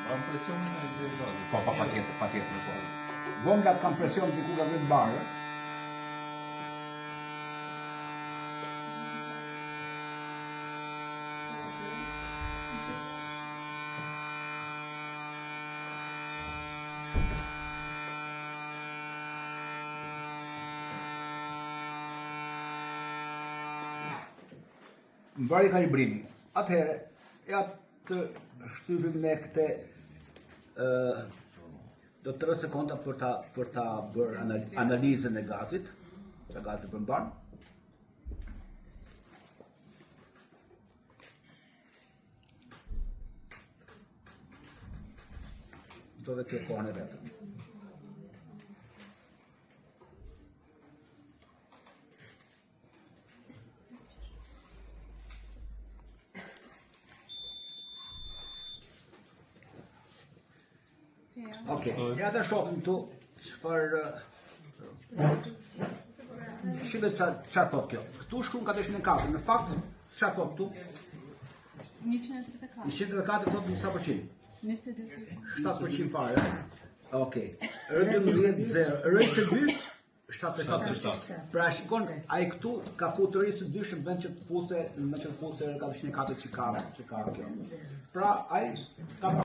Mban presionin e gazit. Po, po, patjetër, patjetër, po. Bomblat kanë presion diku nga vjen barë. Mbari kalibrimi. Atëherë, ja të shtypim me këte ë do 3 sekonda për ta për ta bërë analizën e gazit, që gazi përmban. Do dhe kjo kohën e vet. Ok, ja ta shohim këtu çfarë Shive ça ça thot kjo. Këtu shkruan 404. Në fakt, ça thot këtu? 134. 134 thot sa përqind? 22. 7% fare. Ok. R12 0, R22 77. Pra shikon, ai këtu ka futur R22 në vend që të fuse, në vend që të fuse R404 që ka, që ka kjo. Pra ai ka.